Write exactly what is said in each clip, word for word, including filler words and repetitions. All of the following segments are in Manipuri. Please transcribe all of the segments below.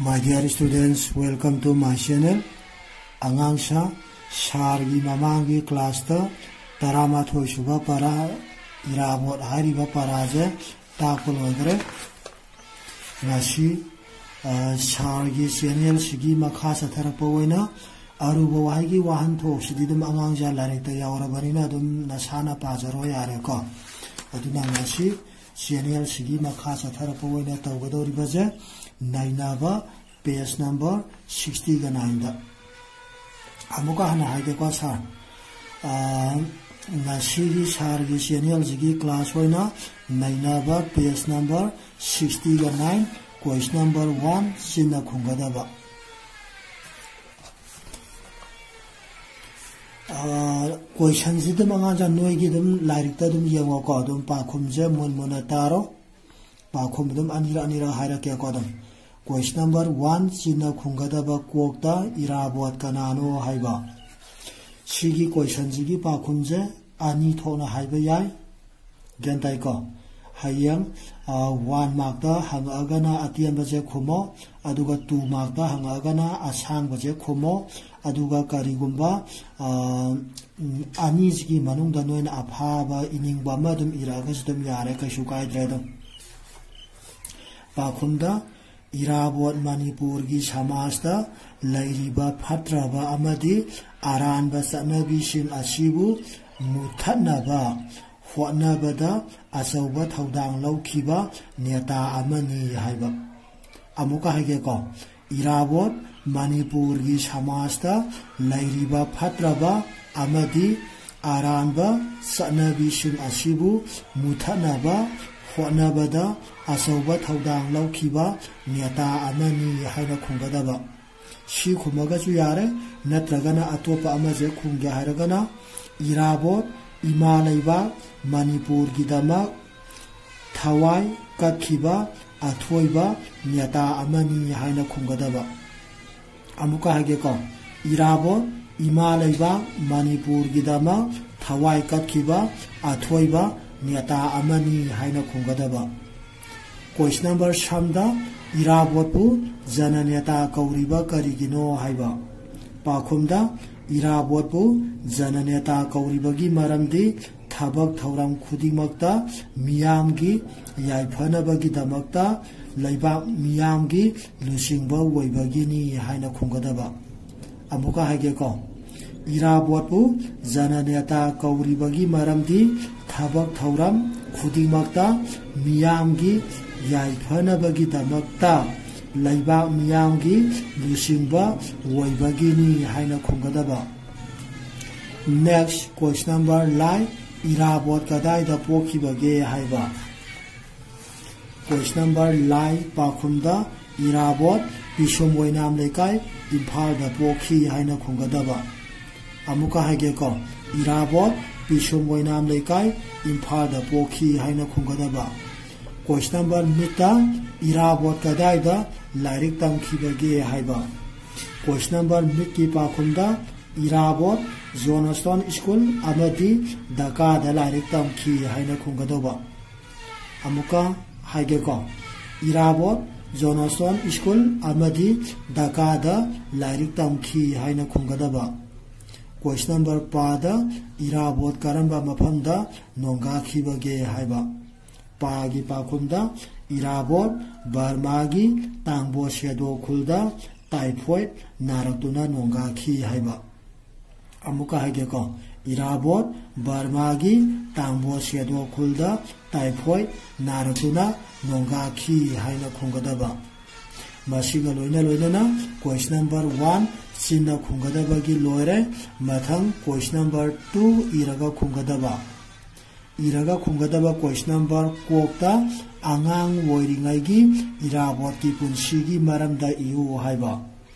My dear students, welcome to my channel. ꯑꯉꯥꯡꯁꯥ, ꯁꯥꯔꯒꯤ ꯃꯃꯥꯡꯒꯤ ꯀ꯭ꯂꯥꯁꯇ ꯇꯔꯥꯃꯥꯊꯣꯏ ꯁꯨꯕ ꯄꯔꯥ, ꯏꯔꯥꯕꯣꯠ ꯍꯥꯏꯔꯤꯕ ꯄꯔꯥꯁꯦ ꯇꯥꯛꯄ ꯂꯣꯏꯈ꯭ꯔꯦ꯫ ꯉꯁꯤ, ꯑ, ꯁꯥꯔꯒꯤ ꯆꯦꯅꯦꯜꯁꯤꯒꯤ ꯃꯈꯥ ꯆꯠꯊꯔꯛꯄ ꯑꯣꯏꯅ ꯑꯔꯨꯕ ꯋꯥꯍꯩꯒꯤ ꯋꯥꯍꯟꯊꯣꯛꯁꯤꯗꯤ ꯑꯗꯨꯝ ꯑꯉꯥꯡꯁꯥ ꯂꯥꯏꯔꯤꯛꯇ ꯌꯥꯎꯔꯕꯅꯤꯅ ꯑꯗꯨꯝ ꯅꯁꯥꯅ ꯄꯥꯖꯔꯣ ꯌꯥꯔꯦꯀꯣ꯫ ꯑꯗꯨꯅ ꯉꯁꯤ ꯆꯦꯅꯦꯜꯁꯤꯒꯤ ꯃꯈꯥ ꯆꯠꯊꯔꯛꯄ ꯑꯣꯏꯅ ꯇꯧꯒꯗꯧꯔꯤꯕꯁꯦ ꯅꯩꯅꯕ, ꯄꯦꯖ ꯅꯝꯕꯔ ꯁꯤꯛꯁꯇꯤꯒ ꯅꯥꯏꯟꯗ꯫ ꯑꯃꯨꯛꯀ ꯍꯟꯅ ꯍꯥꯏꯒꯦꯀꯣ ꯁꯥꯔ꯫ ꯑ, ꯉꯁꯤꯒꯤ ꯁꯥꯔꯒꯤ ꯆꯦꯅꯦꯜꯁꯤꯒꯤ ꯀ꯭ꯂꯥꯁ ꯑꯣꯏꯅ ꯅꯩꯅꯕ, ꯄꯦꯖ ꯅꯝꯕꯔ ꯁꯤꯛꯁꯇꯤꯒ ꯅꯥꯏꯟ, ꯀꯣꯏꯁꯟ ꯅꯝꯕꯔ ꯋꯥꯟ, ꯆꯤꯟꯅ ꯈꯨꯝꯒꯗꯕ꯫ ꯑ, ꯀꯣꯏꯁꯟꯁꯤ ꯑꯗꯨꯝ ꯑꯉꯥꯡꯁꯥ ꯅꯣꯏꯒꯤ ꯑꯗꯨꯝ ꯂꯥꯏꯔꯤꯛꯇ ꯑꯗꯨꯝ ꯌꯦꯡꯉꯣꯀꯣ, ꯑꯗꯨꯝ ꯄꯥꯈꯨꯝꯁꯦ ꯃꯨꯟ ꯃꯨꯟꯅ ꯇꯥꯔꯣ꯫ ꯄꯥꯈꯨꯝ ꯑꯗꯨꯝ ꯑꯅꯤꯔꯛ ꯑꯅꯤꯔꯛ ꯍꯥꯏꯔꯛꯀꯦꯀꯣ꯫ ꯑꯗꯨꯝ ꯀꯣꯏꯁꯟ ꯅꯝꯕꯔ ꯋꯥꯟ, ꯆꯤꯟꯅ ꯈꯨꯝꯒꯗꯕ ꯀꯣꯛꯇ ꯏꯔꯥꯕꯣꯠ ꯀꯅꯥꯅꯣ ꯍꯥꯏꯕ꯫ ꯁꯤꯒꯤ ꯀꯣꯏꯁꯟꯁꯤꯒꯤ ꯄꯥꯈꯨꯝꯁꯦ ꯑꯅꯤ ꯊꯣꯛꯅ ꯍꯥꯏꯕ ꯌꯥꯏ꯫ ꯒ꯭ꯌꯥꯟ ꯇꯥꯏꯀꯣ? ꯍꯌꯦꯡ, ꯑ, ꯋꯥꯟ ꯃꯥꯔꯛꯇ ꯍꯪꯉꯛꯑꯒꯅ ꯑꯇꯦꯟꯕꯁꯦ ꯈꯨꯝꯃꯣ, ꯑꯗꯨꯒ ꯇꯨ ꯃꯥꯔꯛꯇ ꯍꯪꯉꯛꯑꯒꯅ ꯑꯁꯥꯡꯕꯁꯦ ꯈꯨꯝꯃꯣ, ꯑꯗꯨꯒ ꯀꯔꯤꯒꯨꯝꯕ, ꯑ, ꯎꯝ, ꯑꯅꯤꯁꯤꯒꯤ ꯃꯅꯨꯡꯗ ꯅꯣꯏꯅ ꯑꯐꯥꯕ ꯏꯅꯤꯡꯕ ꯑꯃ ꯑꯗꯨꯝ ꯏꯔꯛꯑꯒꯁꯨ ꯑꯗꯨꯝ ꯌꯥꯔꯦ, ꯀꯩꯁꯨ ꯀꯥꯏꯗ꯭ꯔꯦ꯫ ꯑꯗꯨꯝ ꯄꯥꯈꯨꯝꯗ, ꯏꯔꯥꯕꯣꯠ ꯃꯅꯤꯄꯨꯔꯒꯤ ꯁꯃꯥꯖꯇ ꯂꯩꯔꯤꯕ ꯐꯠꯇ꯭ꯔꯕ ꯑꯃꯗꯤ ꯑꯔꯥꯟꯕ ꯆꯠꯅꯕꯤꯁꯤꯡ ꯑꯁꯤꯕꯨ ꯃꯨꯊꯠꯅꯕ ꯍꯣꯠꯅꯕꯗ ꯑꯆꯧꯕ ꯊꯧꯗꯥꯡ ꯂꯧꯈꯤꯕ ꯅꯦꯇꯥ ꯑꯃꯅꯤ ꯍꯥꯏꯕ꯫ ꯑꯃꯨꯛꯀ ꯍꯥꯏꯒꯦꯀꯣ, ꯏꯔꯥꯕꯣꯠ ꯃꯅꯤꯄꯨꯔꯒꯤ ꯁꯃꯥꯖꯇ ꯂꯩꯔꯤꯕ ꯐꯠꯇ꯭ꯔꯕ ꯑꯃꯗꯤ ꯑꯔꯥꯟꯕ ꯆꯠꯅꯕꯤꯁꯤꯡ ꯑꯁꯤꯕꯨ ꯃꯨꯊꯠꯅꯕ ꯍꯣꯠꯅꯕꯗ ꯑꯆꯧꯕ ꯊꯧꯗꯥꯡ ꯂꯧꯈꯤꯕ ꯅꯦꯇꯥ ꯑꯃꯅꯤ ꯍꯥꯏꯅ ꯈꯨꯝꯒꯗꯕ꯫ ꯁꯤ ꯈꯨꯝꯃꯒꯁꯨ ꯌꯥꯔꯦ, ꯅꯠꯇ꯭ꯔꯒꯅ ꯑꯇꯣꯞꯄ ꯑꯃꯁꯦ ꯈꯨꯝꯒꯦ ꯍꯥꯏꯔꯒꯅ, ꯏꯔꯥꯕꯣꯠ ꯏꯃꯥ ꯂꯩꯕꯥꯛ ꯃꯅꯤꯄꯨꯔꯒꯤꯗꯃꯛ ꯊꯋꯥꯏ ꯀꯠꯈꯤꯕ ꯑꯊꯣꯏꯕ ꯅꯦꯇꯥ ꯑꯃꯅꯤ ꯍꯥꯏꯅ ꯈꯨꯝꯒꯗꯕ꯫ ꯑꯃꯨꯛꯀ ꯍꯥꯏꯒꯦꯀꯣ, ꯏꯔꯥꯕꯣꯠ ꯏꯃꯥ ꯂꯩꯕꯥꯛ ꯃꯅꯤꯄꯨꯔꯒꯤꯗꯃꯛ ꯊꯋꯥꯏ ꯀꯠꯈꯤꯕ ꯑꯊꯣꯏꯕ ꯅꯦꯇꯥ ꯑꯃꯅꯤ ꯍꯥꯏꯅ ꯈꯨꯝꯒꯗꯕ꯫ ꯀꯣꯏꯁꯟ ꯅꯝꯕꯔ ꯁꯝꯗ, ꯏꯔꯥꯕꯣꯠꯄꯨ ꯖꯅꯅꯦꯇꯥ ꯀꯧꯔꯤꯕ ꯀꯔꯤꯒꯤꯅꯣ ꯍꯥꯏꯕ꯫ ꯄꯥꯎꯈꯨꯝꯗ, ꯏꯔꯥꯕꯣꯠꯄꯨ ꯖꯅꯅꯦꯇꯥ ꯀꯧꯔꯤꯕꯒꯤ ꯃꯔꯝꯗꯤ ꯊꯕꯛ ꯊꯧꯔꯝ ꯈꯨꯗꯤꯡꯃꯛꯇ ꯃꯤꯌꯥꯝꯒꯤ ꯌꯥꯏꯐꯅꯕꯒꯤꯗꯃꯛꯇ ꯂꯩꯕꯥꯛ ꯃꯤꯌꯥꯝꯒꯤ ꯂꯨꯆꯤꯡꯕ ꯑꯣꯏꯕꯒꯤꯅꯤ ꯍꯥꯏꯅ ꯈꯨꯝꯒꯗꯕ꯫ ꯑꯃꯨꯛꯀ ꯍꯥꯏꯒꯦꯀꯣ, ꯏꯔꯥꯕꯣꯠꯄꯨ ꯖꯅꯅꯦꯇꯥ ꯀꯧꯔꯤꯕꯒꯤ ꯃꯔꯝꯗꯤ ꯊꯕꯛ ꯊꯧꯔꯝ ꯈꯨꯗꯤꯡꯃꯛꯇ ꯃꯤꯌꯥꯝꯒꯤ ꯌꯥꯏꯐꯅꯕꯒꯤꯗꯃꯛꯇ ꯂꯩꯕꯥꯛ ꯃꯤꯌꯥꯝꯒꯤ ꯂꯨꯆꯤꯡꯕ ꯑꯣꯏꯕꯒꯤꯅꯤ ꯍꯥꯏꯅ ꯈꯨꯝꯒꯗꯕ꯫ Next question number, ꯂꯥꯏ, ꯏꯔꯥꯕꯣꯠ ꯀꯗꯥꯏꯗ ꯄꯣꯛꯈꯤꯕꯒꯦ ꯍꯥꯏꯕ꯫ Question number, ꯂꯥꯏ, ꯄꯥꯎꯈꯨꯝꯗ, ꯏꯔꯥꯕꯣꯠ ꯄꯤꯁꯨꯝ ꯑꯣꯏꯅꯥꯝ ꯂꯩꯀꯥꯏ, ꯏꯝꯐꯥꯜꯗ ꯄꯣꯛꯈꯤ ꯍꯥꯏꯅ ꯈꯨꯝꯒꯗꯕ꯫ ꯑꯃꯨꯛꯀ ꯍꯥꯏꯒꯦꯀꯣ, ꯏꯔꯥꯕꯣꯠ ꯄꯤꯁꯨꯝ ꯑꯣꯏꯅꯥꯝ ꯂꯩꯀꯥꯏ, ꯏꯝꯐꯥꯜꯗ ꯄꯣꯛꯈꯤ ꯍꯥꯏꯅ ꯈꯨꯝꯒꯗꯕ꯫ Question number, ꯃꯤꯠꯇ, ꯏꯔꯥꯕꯣꯠ ꯀꯗꯥꯏꯗ ꯂꯥꯏꯔꯤꯛ ꯇꯝꯈꯤꯕꯒꯦ ꯍꯥꯏꯕ꯫ Question number, ꯃꯤꯠꯀꯤ ꯄꯥꯎꯈꯨꯝꯗ, ꯏꯔꯥꯕꯣꯠ ꯖꯣꯟꯁꯇꯣꯟ ꯁ꯭ꯀꯨꯜ ꯑꯃꯗꯤ ꯗꯀꯥꯗ ꯂꯥꯏꯔꯤꯛ ꯇꯝꯈꯤ ꯍꯥꯏꯅ ꯈꯨꯝꯒꯗꯧꯕ꯫ ꯑꯃꯨꯛꯀ ꯍꯥꯏꯒꯦꯀꯣ, ꯏꯔꯥꯕꯣꯠ ꯖꯣꯟꯁꯇꯣꯟ ꯁ꯭ꯀꯨꯜ ꯑꯃꯗꯤ ꯗꯀꯥꯗ ꯂꯥꯏꯔꯤꯛ ꯇꯝꯈꯤ ꯍꯥꯏꯅ ꯈꯨꯝꯒꯗꯕ꯫ Question number, ꯄꯥꯗ, ꯏꯔꯥꯕꯣꯠ ꯀꯔꯝꯕ ꯃꯐꯝꯗ ꯅꯣꯡꯒꯥꯈꯤꯕꯒꯦ ꯍꯥꯏꯕ꯫ ꯄꯥꯒꯤ ꯄꯥꯎꯈꯨꯝꯗ, ꯏꯔꯥꯕꯣꯠ ꯕꯔꯃꯥꯒꯤ ꯇꯥꯡꯕꯣ ꯁꯦꯗꯣ ꯈꯨꯜꯗ ꯇꯥꯏꯐꯣꯏꯗ ꯅꯥꯔꯛꯇꯨꯅ ꯅꯣꯡꯒꯥꯈꯤ ꯍꯥꯏꯕ꯫ ꯑꯃꯨꯛꯀ ꯍꯥꯏꯒꯦꯀꯣ, ꯏꯔꯥꯕꯣꯠ ꯕꯔꯃꯥꯒꯤ ꯇꯥꯡꯕꯣ ꯁꯦꯗꯣ ꯈꯨꯜꯗ ꯇꯥꯏꯐꯣꯏꯗ ꯅꯥꯔꯛꯇꯨꯅ ꯅꯣꯡꯒꯥꯈꯤ ꯍꯥꯏꯅ ꯈꯨꯝꯒꯗꯕ꯫ ꯃꯁꯤꯒ ꯂꯣꯏꯅ ꯂꯣꯏꯅꯅ question number one ꯆꯤꯟꯅ ꯈꯨꯝꯒꯗꯕꯒꯤ ꯂꯣꯏꯔꯦ꯫ ꯃꯊꯪ question number two ꯏꯔꯒ ꯈꯨꯝꯒꯗꯕ꯫ ꯏꯔꯒ ꯈꯨꯝꯒꯗꯕ question number, ꯀꯣꯛꯇ ꯑꯉꯥꯡ ꯑꯣꯏꯔꯤꯉꯩꯒꯤ ꯏꯔꯥꯕꯣꯠꯀꯤ ꯄꯨꯟꯁꯤꯒꯤ ꯃꯔꯝꯗ ꯏꯌꯨ ꯍꯥꯏꯕ꯫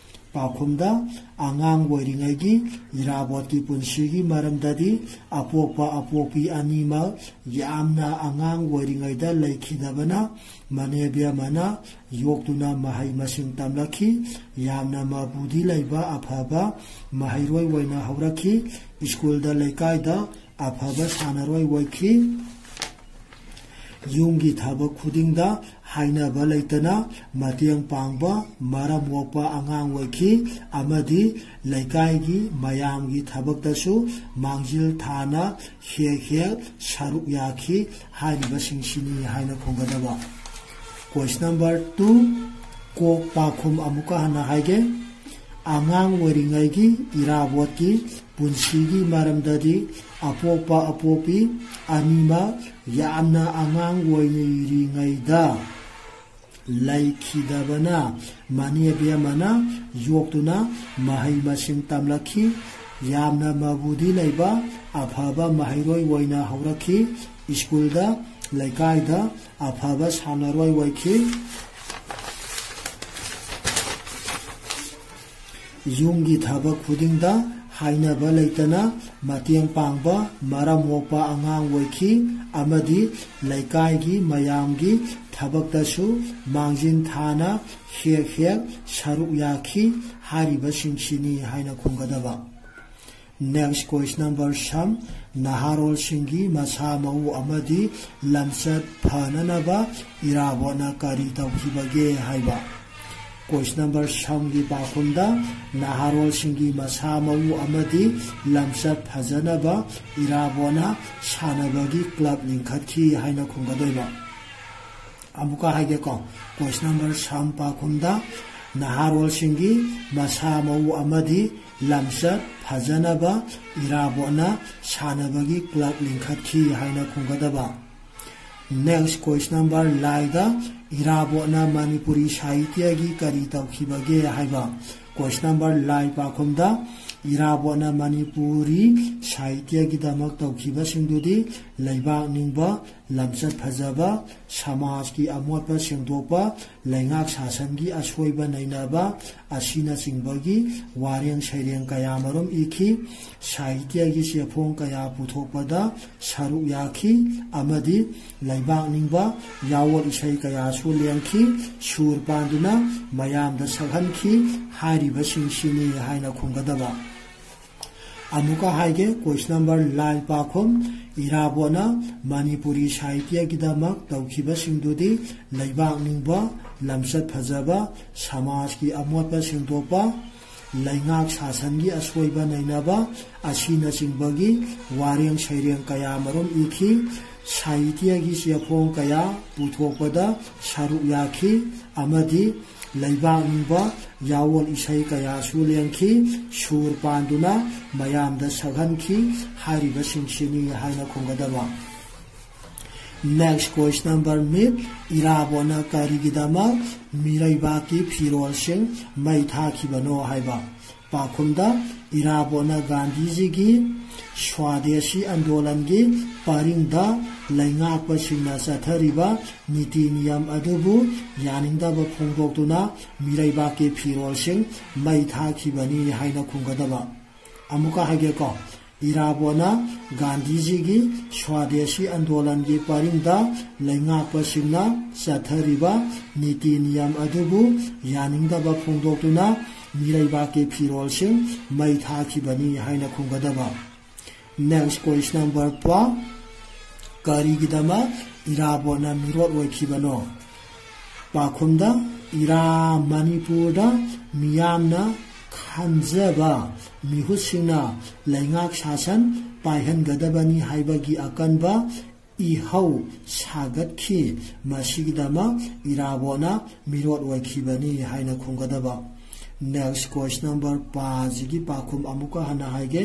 ꯄꯥꯎꯈꯨꯝꯗ, ꯑꯉꯥꯡ ꯑꯣꯏꯔꯤꯉꯩꯒꯤ ꯏꯔꯥꯕꯣꯠꯀꯤ ꯄꯨꯟꯁꯤꯒꯤ ꯃꯔꯝꯗꯗꯤ ꯑꯄꯣꯛꯄ ꯑꯄꯣꯛꯄꯤ ꯑꯅꯤꯃꯛ ꯌꯥꯝꯅ ꯑꯉꯥꯡ ꯑꯣꯏꯔꯤꯉꯩꯗ ꯂꯩꯈꯤꯗꯕꯅ ꯃꯅꯦ ꯕꯦꯝꯃꯅ ꯌꯣꯛꯇꯨꯅ ꯃꯍꯩ ꯃꯁꯤꯡ ꯇꯝꯂꯛꯈꯤ꯫ ꯌꯥꯝꯅ ꯃꯕꯨꯗꯤ ꯂꯩꯕ ꯑꯐꯕ ꯃꯍꯩꯔꯣꯏ ꯑꯣꯏꯅ ꯍꯧꯔꯛꯈꯤ꯫ ꯁ꯭ꯀꯨꯜꯗ ꯂꯩꯀꯥꯏꯗ ꯑꯐꯕ ꯁꯥꯟꯅꯔꯣꯏ ꯑꯣꯏꯈꯤ꯫ ꯌꯨꯝꯒꯤ ꯊꯕꯛ ꯈꯨꯗꯤꯡꯗ ꯍꯥꯏꯅꯕ ꯂꯩꯇꯅ ꯃꯇꯦꯡ ꯄꯥꯡꯕ, ꯃꯔꯝ ꯃꯣꯛꯄ ꯑꯉꯥꯡ ꯑꯣꯏꯈꯤ ꯑꯃꯗꯤ ꯂꯩꯀꯥꯏꯒꯤ ꯃꯌꯥꯝꯒꯤ ꯊꯕꯛꯇꯁꯨ ꯃꯥꯡꯖꯤꯜ ꯊꯥꯅ ꯍꯦꯛ ꯍꯦꯛ ꯁꯔꯨꯛ ꯌꯥꯈꯤ ꯍꯥꯏꯔꯤꯕꯁꯤꯡꯁꯤꯅꯤ ꯍꯥꯏꯅ ꯈꯨꯝꯒꯗꯕ꯫ Question number two, ꯀꯣꯛ ꯄꯥꯎꯈꯨꯝ ꯑꯃꯨꯛꯀ ꯍꯟꯅ ꯍꯥꯏꯒꯦ꯫ ꯑꯉꯥꯡ ꯑꯣꯏꯔꯤꯉꯩꯒꯤ ꯏꯔꯥꯕꯣꯠꯀꯤ ꯄꯨꯟꯁꯤꯒꯤ ꯃꯔꯝꯗꯗꯤ ꯑꯄꯣꯛꯄ ꯑꯄꯣꯛꯄꯤ ꯑꯅꯤꯃꯛ ꯌꯥꯝꯅ ꯑꯉꯥꯡ ꯑꯣꯏꯔꯤꯉꯩꯗ ꯂꯩꯈꯤꯗꯕꯅ ꯃꯅꯦ ꯕꯦꯝꯃꯅ ꯌꯣꯛꯇꯨꯅ ꯃꯍꯩ ꯃꯁꯤꯡ ꯇꯝꯂꯛꯈꯤ꯫ ꯌꯥꯝꯅ ꯃꯕꯨꯗꯤ ꯂꯩꯕ ꯑꯐꯕ ꯃꯍꯩꯔꯣꯏ ꯑꯣꯏꯅ ꯍꯧꯔꯛꯈꯤ꯫ ꯁ꯭ꯀꯨꯜꯗ, ꯂꯩꯀꯥꯏꯗ ꯑꯐꯕ ꯁꯥꯟꯅꯔꯣꯏ ꯑꯣꯏꯈꯤ꯫ ꯌꯨꯝꯒꯤ ꯊꯕꯛ ꯈꯨꯗꯤꯡꯗ ꯍꯥꯏꯅꯕ ꯂꯩꯇꯅ ꯃꯇꯦꯡ ꯄꯥꯡꯕ, ꯃꯔꯝ ꯃꯣꯛꯄ ꯑꯉꯥꯡ ꯑꯣꯏꯈꯤ ꯑꯃꯗꯤ ꯂꯩꯀꯥꯏꯒꯤ ꯃꯌꯥꯝꯒꯤ ꯊꯕꯛꯇꯁꯨ ꯃꯥꯡꯖꯤꯟ ꯊꯥꯅ ꯍꯦꯛ ꯍꯦꯛ ꯁꯔꯨꯛ ꯌꯥꯈꯤ ꯍꯥꯏꯔꯤꯕꯁꯤꯡꯁꯤꯅꯤ ꯍꯥꯏꯅ ꯈꯨꯝꯒꯗꯕ꯫ Next question number some, ꯅꯍꯥꯔꯣꯜꯁꯤꯡꯒꯤ ꯃꯁꯥ ꯃꯎ ꯑꯃꯗꯤ ꯂꯝꯆꯠ ꯐꯅꯅꯕ ꯏꯔꯥꯕꯣꯠꯅ ꯀꯔꯤ ꯇꯧꯈꯤꯕꯒꯦ ꯍꯥꯏꯕ꯫ Question number someꯒꯤ ꯄꯥꯎꯈꯨꯝꯗ ꯅꯍꯥꯔꯣꯜꯁꯤꯡꯒꯤ ꯃꯁꯥ ꯃꯎ ꯑꯃꯗꯤ ꯂꯝꯆꯠ ꯐꯖꯅꯕ ꯏꯔꯥꯕꯣꯠꯅ ꯁꯥꯟꯅꯕꯒꯤ club ꯂꯤꯡꯈꯠꯈꯤ ꯍꯥꯏꯅ ꯈꯨꯝꯒꯗꯣꯏꯕ꯫ ꯑꯃꯨꯛꯀ ꯍꯥꯏꯒꯦꯀꯣ, question number some ꯄꯥꯎꯈꯨꯝꯗ ꯅꯍꯥꯔꯣꯜꯁꯤꯡꯒꯤ ꯃꯁꯥ ꯃꯎ ꯑꯃꯗꯤ ꯂꯝꯆꯠ ꯐꯖꯅꯕ ꯏꯔꯥꯕꯣꯠꯅ ꯁꯥꯟꯅꯕꯒꯤ club ꯂꯤꯡꯈꯠꯈꯤ ꯍꯥꯏꯅ ꯈꯨꯝꯒꯗꯕ꯫ Next question number ꯂꯥꯏꯗ ꯏꯔꯥꯕꯣꯠꯅ ꯃꯅꯤꯄꯨꯔꯤ ꯁꯥꯍꯤꯇ꯭ꯌꯒꯤ ꯀꯔꯤ ꯇꯧꯈꯤꯕꯒꯦ ꯍꯥꯏꯕ꯫ Question number ꯂꯥꯏ ꯄꯥꯎꯈꯨꯝꯗ ꯏꯔꯥꯕꯣꯠꯅ ꯃꯅꯤꯄꯨꯔꯤ ꯁꯥꯍꯤꯇ꯭ꯌꯒꯤꯗꯃꯛ ꯇꯧꯈꯤꯕꯁꯤꯡꯗꯨꯗꯤ ꯂꯩꯕꯥꯛ ꯅꯤꯡꯕ, ꯂꯝꯆꯠ ꯐꯖꯕ, ꯁꯃꯥꯖꯀꯤ ꯑꯃꯣꯠꯄ ꯁꯦꯡꯗꯣꯛꯄ, ꯂꯩꯉꯥꯛ ꯁꯥꯁꯟꯒꯤ ꯑꯁꯣꯏꯕ ꯅꯩꯅꯕ ꯑꯁꯤꯅꯆꯤꯡꯕꯒꯤ ꯋꯥꯔꯦꯡ ꯁꯩꯔꯦꯡ ꯀꯌꯥ ꯃꯔꯨꯝ ꯏꯈꯤ꯫ ꯁꯥꯍꯤꯇ꯭ꯌꯒꯤ ꯆꯦꯐꯣꯡ ꯀꯌꯥ ꯄꯨꯊꯣꯛꯄꯗ ꯁꯔꯨꯛ ꯌꯥꯈꯤ ꯑꯃꯗꯤ ꯂꯩꯕꯥꯛ ꯅꯤꯡꯕ ꯌꯥꯑꯣꯜ ꯏꯁꯩ ꯀꯌꯥꯁꯨ ꯂꯦꯡꯈꯤ꯫ ꯁꯨꯔ ꯄꯥꯟꯗꯨꯅ ꯃꯌꯥꯝꯗ ꯁꯛꯍꯟꯈꯤ ꯍꯥꯏꯔꯤꯕꯁꯤꯡꯁꯤꯅꯤ ꯍꯥꯏꯅ ꯈꯨꯝꯒꯗꯕ꯫ ꯑꯃꯨꯛꯀ ꯍꯥꯏꯒꯦ, question number ꯂꯥꯏ ꯄꯥꯈꯨꯝ, ꯏꯔꯥꯕꯣꯠꯅ ꯃꯅꯤꯄꯨꯔꯤ ꯁꯥꯍꯤꯇ꯭ꯌꯒꯤꯗꯃꯛ ꯇꯧꯈꯤꯕꯁꯤꯡꯗꯨꯗꯤ ꯂꯩꯕꯥꯛ ꯅꯤꯡꯕ, ꯂꯝꯆꯠ ꯐꯖꯕ, ꯁꯃꯥꯖꯀꯤ ꯑꯃꯣꯠꯄ ꯁꯦꯡꯗꯣꯛꯄ, ꯂꯩꯉꯥꯛ ꯁꯥꯁꯟꯒꯤ ꯑꯁꯣꯏꯕ ꯅꯩꯅꯕ ꯑꯁꯤꯅꯆꯤꯡꯕꯒꯤ ꯋꯥꯔꯦꯡ ꯁꯩꯔꯦꯡ ꯀꯌꯥ ꯃꯔꯨꯝ ꯏꯈꯤ꯫ ꯁꯥꯍꯤꯇ꯭ꯌꯒꯤ ꯆꯦꯐꯣꯡ ꯀꯌꯥ ꯄꯨꯊꯣꯛꯄꯗ ꯁꯔꯨꯛ ꯌꯥꯈꯤ ꯑꯃꯗꯤ ꯂꯩꯕꯥꯛ ꯅꯤꯡꯕ ꯌꯥꯑꯣꯜ ꯏꯁꯩ ꯀꯌꯥꯁꯨ ꯂꯦꯡꯈꯤ꯫ ꯁꯨꯔ ꯄꯥꯟꯗꯨꯅ ꯃꯌꯥꯝꯗ ꯁꯛꯍꯟꯈꯤ ꯍꯥꯏꯔꯤꯕꯁꯤꯡꯁꯤꯅꯤ ꯍꯥꯏꯅ ꯈꯨꯝꯒꯗꯕ꯫ Next question number ꯃꯤꯠ, ꯏꯔꯥꯕꯣꯠꯅ ꯀꯔꯤꯒꯤꯗꯃꯛ ꯃꯤꯔꯩꯕꯥꯛꯀꯤ ꯐꯤꯔꯣꯜꯁꯤꯡ ꯃꯩ ꯊꯥꯈꯤꯕꯅꯣ ꯍꯥꯏꯕ꯫ ꯄꯥꯈꯨꯝꯗ, ꯏꯔꯥꯕꯣꯠꯅ ꯒꯥꯟꯙꯤꯖꯤꯒꯤ ꯁ꯭ꯋꯥꯗꯦꯁꯤ ꯑꯟꯗꯣꯂꯟꯒꯤ ꯄꯔꯤꯡꯗ ꯂꯩꯉꯥꯛꯄꯁꯤꯡꯅ ꯆꯠꯊꯔꯤꯕ ꯅꯤꯇꯤ ꯅꯤꯌꯝ ꯑꯗꯨꯕꯨ ꯌꯥꯅꯤꯡꯗꯕ ꯐꯣꯡꯗꯣꯛꯇꯨꯅ ꯃꯤꯔꯩꯕꯥꯛꯀꯤ ꯐꯤꯔꯣꯜꯁꯤꯡ ꯃꯩ ꯊꯥꯈꯤꯕꯅꯤ ꯍꯥꯏꯅ ꯈꯨꯝꯒꯗꯕ꯫ ꯑꯃꯨꯛꯀ ꯍꯥꯏꯒꯦꯀꯣ, ꯏꯔꯥꯕꯣꯠꯅ ꯒꯥꯟꯙꯤꯖꯤꯒꯤ ꯁ꯭ꯋꯥꯗꯦꯁꯤ ꯑꯟꯗꯣꯂꯟꯒꯤ ꯄꯔꯤꯡꯗ ꯂꯩꯉꯥꯛꯄꯁꯤꯡꯅ ꯆꯠꯊꯔꯤꯕ ꯅꯤꯇꯤ ꯅꯤꯌꯝ ꯑꯗꯨꯕꯨ ꯌꯥꯅꯤꯡꯗꯕ ꯐꯣꯡꯗꯣꯛꯇꯨꯅ ꯃꯤꯔꯩꯕꯥꯛꯀꯤ ꯐꯤꯔꯣꯜꯁꯤꯡ ꯃꯩ ꯊꯥꯈꯤꯕꯅꯤ ꯍꯥꯏꯅ ꯈꯨꯝꯒꯗꯕ꯫ Next question number ꯄ, ꯀꯔꯤꯒꯤꯗꯃꯛ ꯏꯔꯥꯕꯣꯠꯅ ꯃꯤꯔꯣꯠ ꯑꯣꯏꯈꯤꯕꯅꯣ? ꯄꯥꯈꯨꯝꯗ, ꯏꯔꯥ ꯃꯅꯤꯄꯨꯔꯗ ꯃꯤꯌꯥꯝꯅ ꯈꯟꯖꯕ ꯃꯤꯍꯨꯠꯁꯤꯡꯅ ꯂꯩꯉꯥꯛ ꯁꯥꯁꯟ ꯄꯥꯏꯍꯟꯒꯗꯕꯅꯤ ꯍꯥꯏꯕꯒꯤ ꯑꯀꯟꯕ ꯏꯍꯧ ꯁꯥꯒꯠꯈꯤ꯫ ꯃꯁꯤꯒꯤꯗꯃꯛ ꯏꯔꯥꯕꯣꯠꯅ ꯃꯤꯔꯣꯠ ꯑꯣꯏꯈꯤꯕꯅꯤ ꯍꯥꯏꯅ ꯈꯨꯝꯒꯗꯕ꯫ Next question number ꯄꯥꯁꯤꯒꯤ ꯄꯥꯈꯨꯝ ꯑꯃꯨꯛꯀ ꯍꯟꯅ ꯍꯥꯏꯒꯦ꯫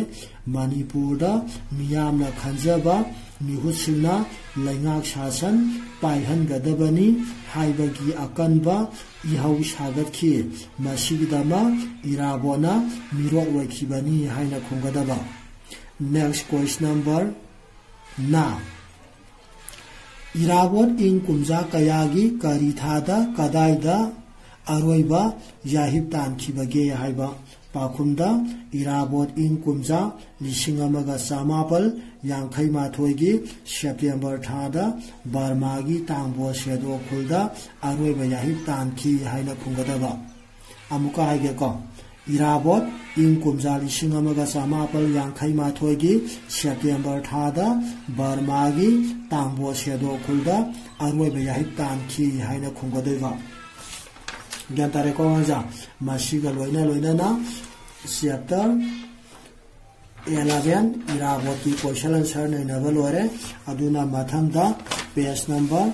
ꯃꯅꯤꯄꯨꯔꯗ ꯃꯤꯌꯥꯝꯅ ꯈꯟꯖꯕ ꯃꯤꯍꯨꯠꯁꯤꯡꯅ ꯂꯩꯉꯥꯛ ꯁꯥꯁꯟ ꯄꯥꯏꯍꯟꯒꯗꯕꯅꯤ ꯍꯥꯏꯕꯒꯤ ꯑꯀꯟꯕ ꯏꯍꯧ ꯁꯥꯒꯠꯈꯤ꯫ ꯃꯁꯤꯒꯤꯗꯃꯛ ꯏꯔꯥꯕꯣꯠꯅ ꯃꯤꯔꯣꯠ ꯑꯣꯏꯈꯤꯕꯅꯤ ꯍꯥꯏꯅ ꯈꯨꯝꯒꯗꯕ꯫ Next question number ꯅ, ꯏꯔꯥꯕꯣꯠ ꯏꯪ ꯀꯨꯝꯖꯥ ꯀꯌꯥꯒꯤ ꯀꯔꯤ ꯊꯥꯗ ꯀꯗꯥꯏꯗ ꯑꯔꯣꯏꯕ ꯌꯥꯍꯤꯞ ꯇꯥꯟꯈꯤꯕꯒꯦ ꯍꯥꯏꯕ꯫ ꯄꯥꯈꯨꯝꯗ, ꯏꯔꯥꯕꯣꯠ ꯏꯪ ꯀꯨꯝꯖꯥ ꯂꯤꯁꯤꯡ ꯑꯃꯒ ꯆꯃꯥꯄꯜ ꯌꯥꯡꯈꯩ ꯃꯥꯊꯣꯏꯒꯤ ꯁꯦꯞꯇꯦꯝꯕꯔ ꯊꯥꯗ ꯕꯔꯃꯥꯒꯤ ꯇꯥꯡꯕꯣ ꯁꯦꯗꯣ ꯈꯨꯜꯗ ꯑꯔꯣꯏꯕ ꯌꯥꯍꯤꯞ ꯇꯥꯟꯈꯤ ꯍꯥꯏꯅ ꯈꯨꯝꯒꯗꯕ꯫ ꯑꯃꯨꯛꯀ ꯍꯥꯏꯒꯦꯀꯣ, ꯏꯔꯥꯕꯣꯠ ꯏꯪ ꯀꯨꯝꯖꯥ ꯂꯤꯁꯤꯡ ꯑꯃꯒ ꯆꯃꯥꯄꯜ ꯌꯥꯡꯈꯩ ꯃꯥꯊꯣꯏꯒꯤ ꯁꯦꯞꯇꯦꯝꯕꯔ ꯊꯥꯗ ꯕꯔꯃꯥꯒꯤ ꯇꯥꯡꯕꯣ ꯁꯦꯗꯣ ꯈꯨꯜꯗ ꯑꯔꯣꯏꯕ ꯌꯥꯍꯤꯞ ꯇꯥꯟꯈꯤ ꯍꯥꯏꯅ ꯈꯨꯝꯒꯗꯣꯏꯕ꯫ ꯒ꯭ꯌꯥꯟ ꯇꯥꯔꯦꯀꯣ ꯑꯉꯥꯡꯁꯥ? ꯃꯁꯤꯒ ꯂꯣꯏꯅ ꯂꯣꯏꯅꯅ ꯆꯦꯞꯇꯔ ꯑꯦꯂꯚꯦꯟ ꯏꯔꯥꯕꯣꯠꯀꯤ ꯀꯣꯏꯁꯟ ꯑꯟꯁꯔ ꯅꯩꯅꯕ ꯂꯣꯏꯔꯦ꯫ ꯑꯗꯨꯅ ꯃꯊꯪꯗ ꯄꯦꯖ ꯅꯝꯕꯔ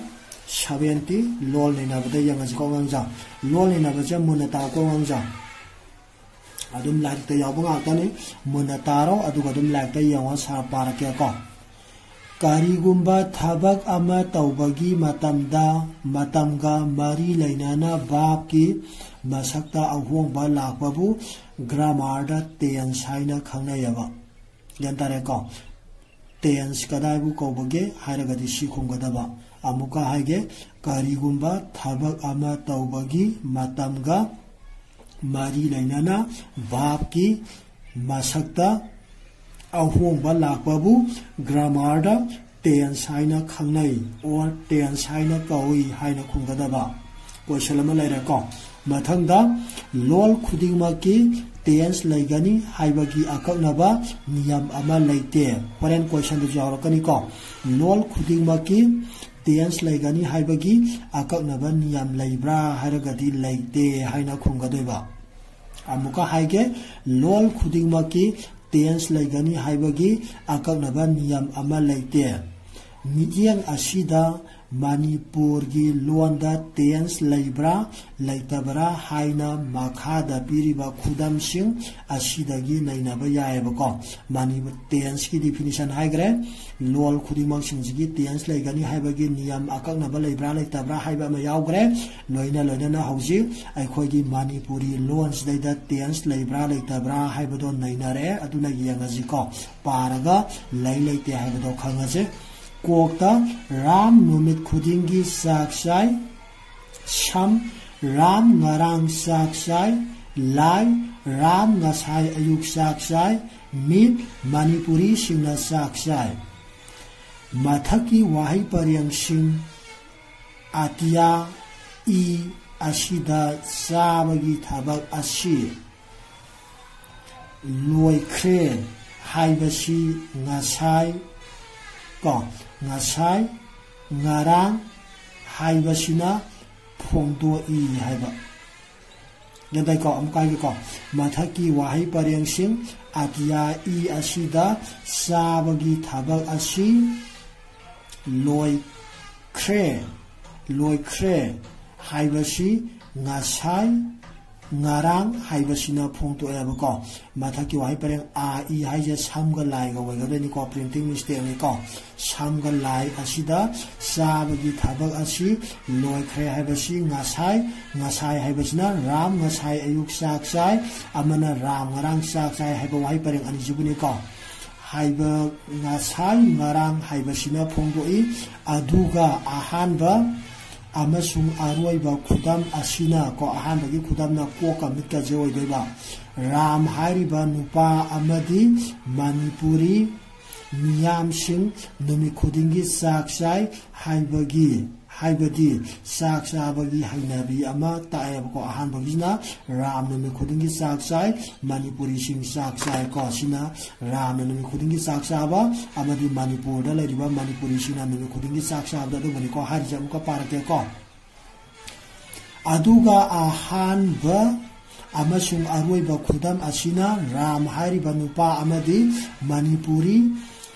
ꯁꯚꯦꯟꯇꯤ, ꯂꯣꯜ ꯅꯩꯅꯕꯗ ꯌꯦꯡꯉꯁꯤꯀꯣ ꯑꯉꯥꯡꯁꯥ꯫ ꯂꯣꯜ ꯅꯩꯅꯕꯁꯦ ꯃꯨꯟꯅ ꯇꯥꯎꯀꯣ ꯑꯉꯥꯡꯁꯥ꯫ ꯑꯗꯨꯝ ꯂꯥꯏꯔꯤꯛꯇ ꯌꯥꯎꯕ ꯉꯥꯛꯇꯅꯤ꯫ ꯃꯨꯟꯅ ꯇꯥꯔꯣ, ꯑꯗꯨꯒ ꯑꯗꯨꯝ ꯂꯥꯏꯔꯤꯛꯇ ꯌꯦꯡꯉꯣ, ꯁꯥꯔ ꯄꯥꯔꯛꯀꯦꯀꯣ꯫ ꯀꯔꯤꯒꯨꯝꯕ ꯊꯕꯛ ꯑꯃ ꯇꯧꯕꯒꯤ ꯃꯇꯝꯗ, ꯃꯇꯝꯒ ꯃꯔꯤ ꯂꯩꯅꯅ ꯚꯥꯕꯀꯤ ꯃꯁꯛꯇ ꯑꯍꯣꯡꯕ ꯂꯥꯛꯄꯕꯨ ꯒ꯭ꯔꯥꯃꯥꯔꯗ ꯇꯦꯟꯁ ꯍꯥꯏꯅ ꯈꯪꯅꯩꯌꯦꯕ꯫ ꯒ꯭ꯌꯥꯟ ꯇꯥꯔꯦꯀꯣ? ꯇꯦꯟꯁ ꯀꯗꯥꯏꯕꯨ ꯀꯧꯕꯒꯦ ꯍꯥꯏꯔꯒꯗꯤ ꯁꯤ ꯈꯨꯝꯒꯗꯕ꯫ ꯑꯃꯨꯛꯀ ꯍꯥꯏꯒꯦ, ꯀꯔꯤꯒꯨꯝꯕ ꯊꯕꯛ ꯑꯃ ꯇꯧꯕꯒꯤ ꯃꯇꯝꯒ ꯃꯔꯤ ꯂꯩꯅꯅ ꯚꯥꯕꯀꯤ ꯃꯁꯛꯇ ꯑꯍꯣꯡꯕ ꯂꯥꯛꯄꯕꯨ ꯒ꯭ꯔꯥꯃꯥꯔꯗ ꯇꯦꯟꯁ ꯍꯥꯏꯅ ꯈꯪꯅꯩ, ꯑꯣꯔ ꯇꯦꯟꯁ ꯍꯥꯏꯅ ꯀꯧꯏ ꯍꯥꯏꯅ ꯈꯨꯝꯒꯗꯕ꯫ ꯀꯣꯏꯁꯟ ꯑꯃ ꯂꯩꯔꯦꯀꯣ꯫ ꯃꯊꯪꯗ, ꯂꯣꯜ ꯈꯨꯗꯤꯡꯃꯛꯀꯤ ꯇꯦꯟꯁ ꯂꯩꯒꯅꯤ ꯍꯥꯏꯕꯒꯤ ꯑꯀꯛꯅꯕ ꯅꯤꯌꯝ ꯑꯃ ꯂꯩꯇꯦ꯫ ꯍꯣꯔꯦꯟ ꯀꯣꯏꯁꯟꯗꯁꯨ ꯌꯥꯎꯔꯛꯀꯅꯤꯀꯣ꯫ ꯂꯣꯜ ꯈꯨꯗꯤꯡꯃꯛꯀꯤ ꯇꯦꯟꯁ ꯂꯩꯒꯅꯤ ꯍꯥꯏꯕꯒꯤ ꯑꯀꯛꯅꯕ ꯅꯤꯌꯝ ꯂꯩꯕ꯭ꯔꯥ ꯍꯥꯏꯔꯒꯗꯤ ꯂꯩꯇꯦ ꯍꯥꯏꯅ ꯈꯨꯝꯒꯗꯣꯏꯕ꯫ ꯑꯃꯨꯛꯀ ꯍꯥꯏꯒꯦ, ꯂꯣꯜ ꯈꯨꯗꯤꯡꯃꯛꯀꯤ ꯇꯦꯟꯁ ꯂꯩꯒꯅꯤ ꯍꯥꯏꯕꯒꯤ ꯑꯀꯛꯅꯕ ꯅꯤꯌꯝ ꯑꯃ ꯂꯩꯇꯦ꯫ ꯃꯤꯠꯌꯦꯡ ꯑꯁꯤꯗ ꯃꯅꯤꯄꯨꯔꯒꯤ ꯂꯣꯟꯗ ꯇꯦꯟꯁ ꯂꯩꯕ꯭ꯔꯥ ꯂꯩꯇꯕ꯭ꯔꯥ ꯍꯥꯏꯅ ꯃꯈꯥꯗ ꯄꯤꯔꯤꯕ ꯈꯨꯗꯝꯁꯤꯡ ꯑꯁꯤꯗꯒꯤ ꯅꯩꯅꯕ ꯌꯥꯏꯑꯕꯀꯣ꯫ ꯃꯅꯤꯄꯨꯔ ꯇꯦꯟꯁꯀꯤ ꯗꯤꯐꯤꯅꯤꯁꯟ ꯍꯥꯏꯈ꯭ꯔꯦ꯫ ꯂꯣꯜ ꯈꯨꯗꯤꯡꯃꯛꯁꯤꯡꯁꯤꯒꯤ ꯇꯦꯟꯁ ꯂꯩꯒꯅꯤ ꯍꯥꯏꯕꯒꯤ ꯅꯤꯌꯝ ꯑꯀꯛꯅꯕ ꯂꯩꯕ꯭ꯔꯥ ꯂꯩꯇꯕ꯭ꯔꯥ ꯍꯥꯏꯕ ꯑꯃ ꯌꯥꯎꯈ꯭ꯔꯦ꯫ ꯂꯣꯏꯅ ꯂꯣꯏꯅꯅ ꯍꯧꯖꯤꯛ ꯑꯩꯈꯣꯏꯒꯤ ꯃꯅꯤꯄꯨꯔꯤ ꯂꯣꯟꯁꯤꯗꯩꯗ ꯇꯦꯟꯁ ꯂꯩꯕ꯭ꯔꯥ ꯂꯩꯇꯕ꯭ꯔꯥ ꯍꯥꯏꯕꯗꯣ ꯅꯩꯅꯔꯦ꯫ ꯑꯗꯨꯅ ꯌꯦꯡꯉꯁꯤꯀꯣ, ꯄꯥꯔꯒ ꯂꯩ ꯂꯩꯇꯦ ꯍꯥꯏꯕꯗꯣ ꯈꯪꯉꯁꯦ꯫ ꯀꯣꯛꯇ, ꯔꯥꯝ ꯅꯨꯃꯤꯠ ꯈꯨꯗꯤꯡꯒꯤ ꯆꯥꯛ ꯆꯥꯏ꯫ ꯁꯝ, ꯔꯥꯝ ꯉꯔꯥꯡ ꯆꯥꯛ ꯆꯥꯏ꯫ ꯂꯥꯏ, ꯔꯥꯝ ꯉꯁꯥꯏ ꯑꯌꯨꯛ ꯆꯥꯛ ꯆꯥꯏ꯫ ꯃꯤꯠ, ꯃꯅꯤꯄꯨꯔꯤꯁꯤꯡꯅ ꯆꯥꯛ ꯆꯥꯏ꯫ ꯃꯊꯛꯀꯤ ꯋꯥꯍꯩ ꯄꯔꯦꯡꯁꯤꯡ ꯑꯇꯤꯌꯥ, ꯏ ꯑꯁꯤꯗ ꯆꯥꯕꯒꯤ ꯊꯕꯛ ꯑꯁꯤ꯫ ꯂꯣꯏꯈ꯭ꯔꯦ ꯍꯥꯏꯕꯁꯤ ꯉꯁꯥꯏ, ꯀꯣ, ꯉꯁꯥꯏ, ꯉꯔꯥꯡ ꯍꯥꯏꯕꯁꯤꯅ ꯐꯣꯡꯗꯣꯛꯏ ꯍꯥꯏꯕ꯫ ꯒ꯭ꯌꯥꯟ ꯇꯥꯏꯀꯣ? ꯑꯃꯨꯛ ꯍꯥꯏꯒꯦꯀꯣ꯫ ꯃꯊꯛꯀꯤ ꯋꯥꯍꯩ ꯄꯔꯦꯡꯁꯤꯡ ꯑꯇꯤꯌꯥ ꯏ ꯑꯁꯤꯗ ꯆꯥꯕꯒꯤ ꯊꯕꯛ ꯑꯁꯤ ꯂꯣꯏꯈ꯭ꯔꯦ, ꯂꯣꯏꯈ꯭ꯔꯦ ꯍꯥꯏꯕꯁꯤ ꯉꯁꯥꯏ, ꯉꯔꯥꯡ ꯍꯥꯏꯕꯁꯤꯅ ꯐꯣꯡꯗꯣꯛꯑꯦꯕꯀꯣ꯫ ꯃꯊꯛꯀꯤ ꯋꯥꯍꯩ ꯄꯔꯦꯡ ꯑ, ꯏ ꯍꯥꯏꯁꯦ ꯁꯝꯒ ꯂꯥꯏꯒ ꯑꯣꯏꯒꯗꯣꯏꯅꯤꯀꯣ, printing mistakeꯅꯤꯀꯣ꯫ ꯁꯝꯒ ꯂꯥꯏ ꯑꯁꯤꯗ ꯆꯥꯕꯒꯤ ꯊꯕꯛ ꯑꯁꯤ ꯂꯣꯏꯈ꯭ꯔꯦ ꯍꯥꯏꯕꯁꯤ ꯉꯁꯥꯏ, ꯉꯁꯥꯏ ꯍꯥꯏꯕꯁꯤꯅ ꯔꯥꯝ ꯉꯁꯥꯏ ꯑꯌꯨꯛ ꯆꯥꯛ ꯆꯥꯏ, ꯑꯃꯅ ꯔꯥꯝ ꯉꯔꯥꯡ ꯆꯥꯛ ꯆꯥꯏ ꯍꯥꯏꯕ ꯋꯥꯍꯩ ꯄꯔꯦꯡ ꯑꯅꯤꯁꯤꯕꯨꯅꯤꯀꯣ꯫ ꯍꯥꯏꯕ, ꯉꯁꯥꯏ, ꯉꯔꯥꯡ ꯍꯥꯏꯕꯁꯤꯅ ꯐꯣꯡꯗꯣꯛꯏ꯫ ꯑꯗꯨꯒ ꯑꯍꯥꯟꯕ ꯑꯃꯁꯨꯡ ꯑꯔꯣꯏꯕ ꯈꯨꯗꯝ ꯑꯁꯤꯅ, ꯀꯣ, ꯑꯍꯥꯟꯕꯒꯤ ꯈꯨꯗꯝꯅ ꯀꯣꯛꯀ ꯃꯤꯠꯀꯁꯦ ꯑꯣꯏꯗꯣꯏꯕ꯫ ꯔꯥꯝ ꯍꯥꯏꯔꯤꯕ ꯅꯨꯄꯥ ꯑꯃꯗꯤ ꯃꯅꯤꯄꯨꯔꯤ ꯃꯤꯌꯥꯝꯁꯤꯡ ꯅꯨꯃꯤꯠ ꯈꯨꯗꯤꯡꯒꯤ ꯆꯥꯛ ꯆꯥꯏ ꯍꯥꯏꯕꯒꯤ, ꯍꯥꯏꯕꯗꯤ ꯆꯥꯛ ꯆꯥꯕꯒꯤ ꯍꯩꯅꯕꯤ ꯑꯃ ꯇꯥꯛꯑꯦꯕꯀꯣ꯫ ꯑꯍꯥꯟꯕꯒꯤꯁꯤꯅ ꯔꯥꯝ ꯅꯨꯃꯤꯠ ꯈꯨꯗꯤꯡꯒꯤ ꯆꯥꯛ ꯆꯥꯏ, ꯃꯅꯤꯄꯨꯔꯤꯁꯤꯡ ꯆꯥꯛ ꯆꯥꯏꯀꯣ꯫ ꯁꯤꯅ ꯔꯥꯝꯅ ꯅꯨꯃꯤꯠ ꯈꯨꯗꯤꯡꯒꯤ ꯆꯥꯛ ꯆꯥꯕ ꯑꯃꯗꯤ ꯃꯅꯤꯄꯨꯔꯗ ꯂꯩꯔꯤꯕ ꯃꯅꯤꯄꯨꯔꯤꯁꯤꯡꯅ ꯅꯨꯃꯤꯠ ꯈꯨꯗꯤꯡꯒꯤ ꯆꯥꯛ ꯆꯥꯕꯗꯣ ꯑꯗꯨꯝꯕꯅꯤꯀꯣ꯫ ꯍꯥꯏꯔꯤꯁꯦ ꯑꯃꯨꯛꯀ ꯄꯥꯔꯛꯀꯦꯀꯣ꯫ ꯑꯗꯨꯒ ꯑꯍꯥꯟꯕ ꯑꯃꯁꯨꯡ ꯑꯔꯣꯏꯕ ꯈꯨꯗꯝ ꯑꯁꯤꯅ ꯔꯥꯝ ꯍꯥꯏꯔꯤꯕ ꯅꯨꯄꯥ ꯑꯃꯗꯤ ꯃꯅꯤꯄꯨꯔꯤ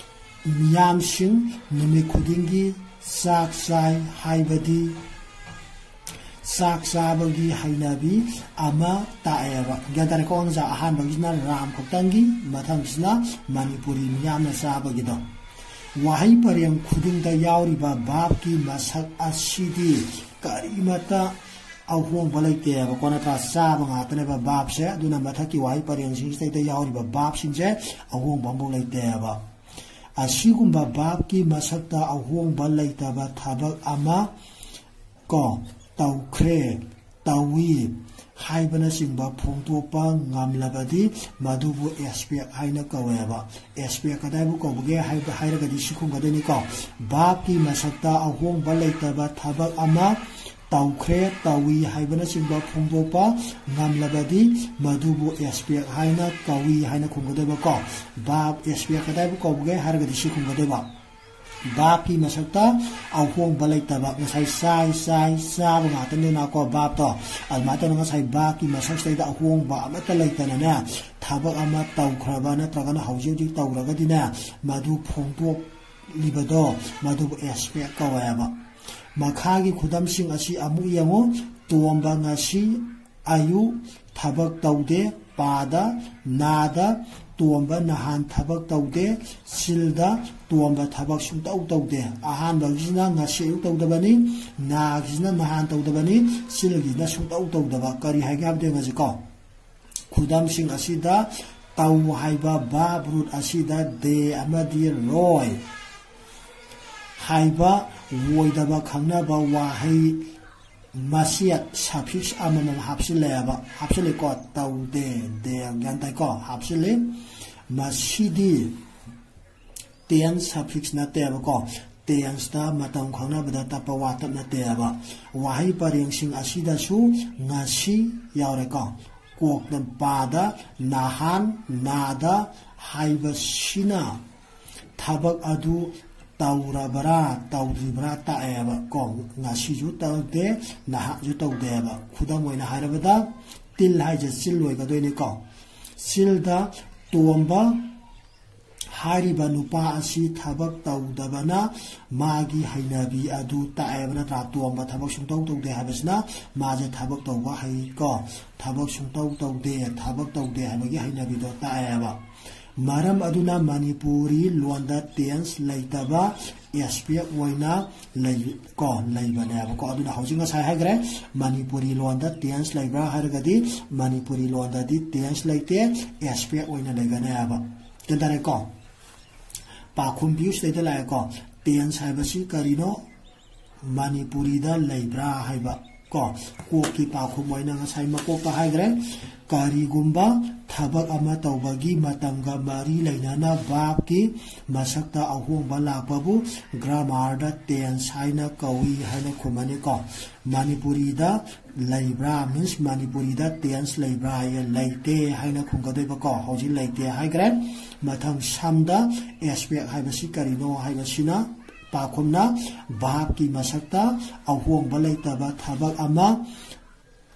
ꯃꯤꯌꯥꯝꯁꯤꯡ ꯅꯨꯃꯤꯠ ꯈꯨꯗꯤꯡꯒꯤ ꯆꯥꯛ ꯆꯥꯏ ꯍꯥꯏꯕꯗꯤ ꯆꯥꯛ ꯆꯥꯕꯒꯤ ꯍꯩꯅꯕꯤ ꯑꯃ ꯇꯥꯛꯑꯦꯕ꯫ ꯒ꯭ꯌꯥꯟ ꯇꯥꯔꯦꯀꯣ? ꯑꯉꯥꯡꯁꯥ, ꯑꯍꯥꯟꯕꯒꯤꯁꯤꯅ ꯔꯥꯝ ꯈꯛꯇꯪꯒꯤ, ꯃꯊꯪꯁꯤꯅ ꯃꯅꯤꯄꯨꯔꯤ ꯃꯤꯌꯥꯝꯅ ꯆꯥꯕꯒꯤꯗꯣ꯫ ꯋꯥꯍꯩ ꯄꯔꯦꯡ ꯈꯨꯗꯤꯡꯗ ꯌꯥꯎꯔꯤꯕ verb ꯀꯤ ꯃꯁꯛ ꯑꯁꯤꯗꯤ ꯀꯔꯤꯃꯠꯇ ꯑꯍꯣꯡꯕ ꯂꯩꯇꯦꯕꯀꯣ, ꯅꯠꯇ꯭ꯔꯥ? ꯆꯥꯕ ꯉꯥꯛꯇꯅꯦꯕ verb ꯁꯦ꯫ ꯑꯗꯨꯅ ꯃꯊꯛꯀꯤ ꯋꯥꯍꯩ ꯄꯔꯦꯡꯁꯤꯡꯁꯤꯗꯩꯗ ꯌꯥꯎꯔꯤꯕ verb ꯁꯤꯡꯁꯦ ꯑꯍꯣꯡꯕ ꯑꯃꯐꯥꯎ ꯂꯩꯇꯦꯕ꯫ ꯑꯁꯤꯒꯨꯝꯕ verb ꯀꯤ ꯃꯁꯛꯇ ꯑꯍꯣꯡꯕ ꯂꯩꯇꯕ ꯊꯕꯛ ꯑꯃ, ꯀꯣ, ꯇꯧꯈ꯭ꯔꯦ, ꯇꯧꯏ ꯍꯥꯏꯕꯅꯆꯤꯡꯕ ꯐꯣꯡꯗꯣꯛꯄ ꯉꯝꯂꯕꯗꯤ ꯃꯗꯨꯕꯨ aspect ꯍꯥꯏꯅ ꯀꯧꯋꯦꯕ꯫ Aspect ꯀꯗꯥꯏꯕꯨ ꯀꯧꯕꯒꯦ ꯍꯥꯏꯕ ꯍꯥꯏꯔꯒꯗꯤ ꯁꯤ ꯈꯨꯝꯒꯗꯣꯏꯅꯤꯀꯣ꯫ Verb ꯀꯤ ꯃꯁꯛꯇ ꯑꯍꯣꯡꯕ ꯂꯩꯇꯕ ꯊꯕꯛ ꯑꯃ ꯇꯧꯈ꯭ꯔꯦ, ꯇꯧꯏ ꯍꯥꯏꯕꯅꯆꯤꯡꯕ ꯐꯣꯡꯗꯣꯛꯄ ꯉꯝꯂꯕꯗꯤ ꯃꯗꯨꯕꯨ aspect ꯍꯥꯏꯅ ꯀꯧꯏ ꯍꯥꯏꯅ ꯈꯨꯝꯒꯗꯣꯏꯕꯀꯣ꯫ Verb, aspect ꯀꯗꯥꯏꯕꯨ ꯀꯧꯕꯒꯦ ꯍꯥꯏꯔꯒꯗꯤ ꯁꯤ ꯈꯨꯝꯒꯗꯣꯏꯕ꯫ Verbꯀꯤ ꯃꯁꯛꯇ ꯑꯍꯣꯡꯕ ꯂꯩꯇꯕ, ꯉꯁꯥꯏ ꯆꯥꯏ, ꯆꯥꯏ, ꯆꯥꯕ ꯉꯥꯛꯇꯅꯤꯅꯀꯣ verbꯇꯣ꯫ ꯑꯗꯨꯃꯥꯏꯅ ꯇꯧꯅ ꯉꯁꯥꯏ verbꯀꯤ ꯃꯁꯛꯁꯤꯗꯩꯗ ꯑꯍꯣꯡꯕ ꯑꯃꯠꯇ ꯂꯩꯇꯅꯅꯦ, ꯊꯕꯛ ꯑꯃ ꯇꯧꯈ꯭ꯔꯕ ꯅꯠꯇ꯭ꯔꯒꯅ ꯍꯧꯖꯤꯛ ꯍꯧꯖꯤꯛ ꯇꯧꯔꯒꯗꯤꯅꯦ, ꯃꯗꯨ ꯐꯣꯡꯗꯣꯛꯂꯤꯕꯗꯣ ꯃꯗꯨꯕꯨ aspect ꯀꯧꯋꯦꯕ꯫ ꯃꯈꯥꯒꯤ ꯈꯨꯗꯝꯁꯤꯡ ꯑꯁꯤ ꯑꯃꯨꯛ ꯌꯦꯡꯉꯨ꯫ ꯇꯣꯝꯕ ꯉꯁꯤ ꯑꯌꯨꯛ ꯊꯕꯛ ꯇꯧꯗꯦ꯫ ꯄꯥꯗ, ꯅꯥꯗ, ꯇꯣꯝꯕ ꯅꯍꯥꯟ ꯊꯕꯛ ꯇꯧꯗꯦ꯫ ꯁꯤꯜꯗ, ꯇꯣꯝꯕ ꯊꯕꯛ ꯁꯨꯡꯇꯧ ꯇꯧꯗꯦ꯫ ꯑꯍꯥꯟꯕꯒꯤꯁꯤꯅ ꯉꯁꯤ ꯑꯌꯨꯛ ꯇꯧꯗꯕꯅꯤ, ꯅꯥꯒꯤꯁꯤꯅ ꯅꯍꯥꯟ ꯇꯧꯗꯕꯅꯤ, ꯁꯤꯜꯒꯤꯁꯤꯅ ꯁꯨꯡꯇꯧ ꯇꯧꯗꯕ꯫ ꯀꯔꯤ ꯍꯥꯏꯒꯦ ꯍꯥꯏꯕꯗ ꯌꯦꯡꯉꯁꯤꯀꯣ꯫ ꯈꯨꯗꯝꯁꯤꯡ ꯑꯁꯤꯗ ꯇꯧ ꯍꯥꯏꯕ verb root ꯑꯁꯤꯗ ꯗꯦ ꯑꯃꯗꯤ ꯔꯣꯏ ꯍꯥꯏꯕ ꯑꯣꯏꯗꯕ ꯈꯪꯅꯕ ꯋꯥꯍꯩ ꯃꯆꯦꯠ suffix ꯑꯃꯃꯝ ꯍꯥꯞꯆꯤꯜꯂꯦꯕ, ꯍꯥꯞꯆꯤꯜꯂꯤꯀꯣ꯫ ꯇꯧꯗꯦ, ꯗꯦ, ꯒ꯭ꯌꯥꯟ ꯇꯥꯏꯀꯣ? ꯍꯥꯞꯆꯤꯜꯂꯤ꯫ ꯃꯁꯤꯗꯤ tense suffix ꯅꯠꯇꯦꯕꯀꯣ꯫ Tenseꯇ ꯃꯇꯝ ꯈꯪꯅꯕꯗ ꯇꯞꯄ ꯋꯥꯇꯞ ꯅꯠꯇꯦꯕ꯫ ꯋꯥꯍꯩ ꯄꯔꯦꯡꯁꯤꯡ ꯑꯁꯤꯗꯁꯨ ꯉꯁꯤ ꯌꯥꯎꯔꯦꯀꯣ꯫ ꯀꯣꯛꯇ ꯄꯥꯗ ꯅꯍꯥꯟ ꯅꯥꯗ ꯍꯥꯏꯕꯁꯤꯅ ꯊꯕꯛ ꯑꯗꯨ ꯇꯧꯔꯕ꯭ꯔꯥ ꯇꯧꯗ꯭ꯔꯤꯕ꯭ꯔꯥ ꯇꯥꯛꯑꯦꯕ ꯀꯣ꯫ ꯉꯁꯤꯁꯨ ꯇꯧꯗꯦ, ꯅꯍꯥꯟꯁꯨ ꯇꯧꯗꯦꯕ꯫ ꯈꯨꯗꯝ ꯑꯣꯏꯅ ꯍꯥꯏꯔꯕꯗ ꯇꯤꯜ ꯍꯥꯏꯁꯦ ꯆꯤꯜ ꯑꯣꯏꯒꯗꯣꯏꯅꯤꯀꯣ꯫ ꯆꯤꯜꯗ ꯇꯣꯝꯕ ꯍꯥꯏꯔꯤꯕ ꯅꯨꯄꯥ ꯑꯁꯤ ꯊꯕꯛ ꯇꯧꯗꯕꯅ ꯃꯥꯒꯤ ꯍꯩꯅꯕꯤ ꯑꯗꯨ ꯇꯥꯛꯑꯦꯕ ꯅꯠꯇ꯭ꯔꯥ? ꯇꯣꯝꯕ ꯊꯕꯛ ꯁꯨꯡꯇꯧ ꯇꯧꯗꯦ ꯍꯥꯏꯕꯁꯤꯅ ꯃꯥꯁꯦ ꯊꯕꯛ ꯇꯧꯕ ꯍꯩꯀꯣ꯫ ꯊꯕꯛ ꯁꯨꯡꯇꯧ ꯇꯧꯗꯦ, ꯊꯕꯛ ꯇꯧꯗꯦ ꯍꯥꯏꯕꯒꯤ ꯍꯩꯅꯕꯤꯗꯣ ꯇꯥꯛꯑꯦꯕ꯫ ꯃꯔꯝ ꯑꯗꯨꯅ ꯃꯅꯤꯄꯨꯔꯤ ꯂꯣꯟꯗ tense ꯂꯩꯇꯕ aspect ꯑꯣꯏꯅ ꯂꯩ ꯀꯣ, ꯂꯩꯕꯅꯦꯕꯀꯣ꯫ ꯑꯗꯨꯅ ꯍꯧꯖꯤꯛ ꯉꯁꯥꯏ ꯍꯥꯏꯈ꯭ꯔꯦ, ꯃꯅꯤꯄꯨꯔꯤ ꯂꯣꯟꯗ tense ꯂꯩꯕ꯭ꯔꯥ ꯍꯥꯏꯔꯒꯗꯤ ꯃꯅꯤꯄꯨꯔꯤ ꯂꯣꯟꯗꯗꯤ tense ꯂꯩꯇꯦ, aspect ꯑꯣꯏꯅ ꯂꯩꯒꯅꯦꯕ꯫ ꯒ꯭ꯌꯥꯟ ꯇꯥꯔꯦꯀꯣ? ꯄꯥꯈꯨꯝ ꯕꯤꯌꯨꯁꯤꯗꯩꯗ ꯂꯥꯛꯑꯦꯀꯣ꯫ Tense ꯍꯥꯏꯕꯁꯤ ꯀꯔꯤꯅꯣ? ꯃꯅꯤꯄꯨꯔꯤꯗ ꯂꯩꯕ꯭ꯔꯥ ꯍꯥꯏꯕ꯫ ꯀꯣ, ꯀꯣꯛꯀꯤ ꯄꯥꯎꯈꯨꯝ ꯑꯣꯏꯅ ꯉꯁꯥꯏ ꯃꯀꯣꯛꯇ ꯍꯥꯏꯈ꯭ꯔꯦ꯫ ꯀꯔꯤꯒꯨꯝꯕ ꯊꯕꯛ ꯑꯃ ꯇꯧꯕꯒꯤ ꯃꯇꯝꯒ ꯃꯔꯤ ꯂꯩꯅꯅ verb ꯀꯤ ꯃꯁꯛꯇ ꯑꯍꯣꯡꯕ ꯂꯥꯛꯄꯕꯨ grammar ꯗ tense ꯍꯥꯏꯅ ꯀꯧꯏ ꯍꯥꯏꯅ ꯈꯨꯝꯃꯅꯤꯀꯣ꯫ ꯃꯅꯤꯄꯨꯔꯤꯗ ꯂꯩꯕ꯭ꯔꯥ means ꯃꯅꯤꯄꯨꯔꯤꯗ tense ꯂꯩꯕ꯭ꯔꯥ ꯍꯥꯏꯌꯦ, ꯂꯩꯇꯦ ꯍꯥꯏꯅ ꯈꯨꯝꯒꯗꯣꯏꯕꯀꯣ꯫ ꯍꯧꯖꯤꯛ ꯂꯩꯇꯦ ꯍꯥꯏꯈ꯭ꯔꯦ꯫ ꯃꯊꯪ ꯁꯝꯗ aspect ꯍꯥꯏꯕꯁꯤ ꯀꯔꯤꯅꯣ ꯍꯥꯏꯕꯁꯤꯅ ꯄꯥꯎꯈꯨꯝꯅ verb ꯀꯤ ꯃꯁꯛꯇ ꯑꯍꯣꯡꯕ ꯂꯩꯇꯕ ꯊꯕꯛ ꯑꯃ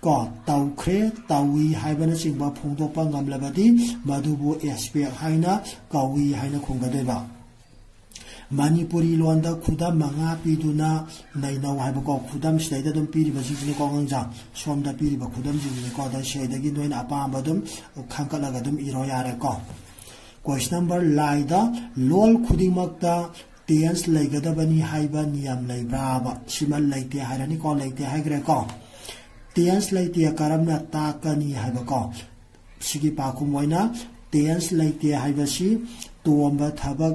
ꯀꯣ, ꯇꯧꯈ꯭ꯔꯦ, ꯇꯧꯏ ꯍꯥꯏꯕꯅꯆꯤꯡꯕ ꯐꯣꯡꯗꯣꯛꯄ ꯉꯝꯂꯕꯗꯤ ꯃꯗꯨꯕꯨ aspect ꯍꯥꯏꯅ ꯀꯧꯏ ꯍꯥꯏꯅ ꯈꯨꯝꯒꯗꯣꯏꯕ꯫ ꯃꯅꯤꯄꯨꯔꯤ ꯂꯣꯟꯗ ꯈꯨꯗꯝ ꯃꯉꯥ ꯄꯤꯗꯨꯅ ꯅꯩꯅꯧ ꯍꯥꯏꯕꯀꯣ꯫ ꯈꯨꯗꯝ ꯁꯤꯗꯩꯗ ꯑꯗꯨꯝ ꯄꯤꯔꯤꯕꯁꯤꯡꯁꯤꯅꯤꯀꯣ ꯑꯉꯥꯡꯁꯥ, ꯁꯣꯝꯗ ꯄꯤꯔꯤꯕ ꯈꯨꯗꯝꯁꯤꯡꯁꯤꯅꯤꯀꯣ꯫ ꯑꯗ ꯁꯤꯗꯒꯤ ꯅꯣꯏꯅ ꯑꯄꯥꯝꯕ ꯑꯗꯨꯝ ꯈꯟꯒꯠꯂꯒ ꯑꯗꯨꯝ ꯏꯔꯣ ꯌꯥꯔꯦꯀꯣ꯫ Question number, ꯂꯥꯏꯗ ꯂꯣꯜ ꯈꯨꯗꯤꯡꯃꯛꯇ tense ꯂꯩꯒꯗꯕꯅꯤ ꯍꯥꯏꯕ ꯅꯤꯌꯝ ꯂꯩꯕ꯭ꯔꯥꯕ? ꯁꯤꯃ ꯂꯩꯇꯦ ꯍꯥꯏꯔꯅꯤꯀꯣ, ꯂꯩꯇꯦ ꯍꯥꯏꯈ꯭ꯔꯦꯀꯣ꯫ Tense ꯂꯩꯇꯦ ꯀꯔꯝꯅ ꯇꯥꯛꯀꯅꯤ ꯍꯥꯏꯕꯀꯣ꯫ ꯁꯤꯒꯤ ꯄꯥꯎꯈꯨꯝ ꯑꯣꯏꯅ tense ꯂꯩꯇꯦ ꯍꯥꯏꯕꯁꯤ ꯇꯣꯝꯕ ꯊꯕꯛ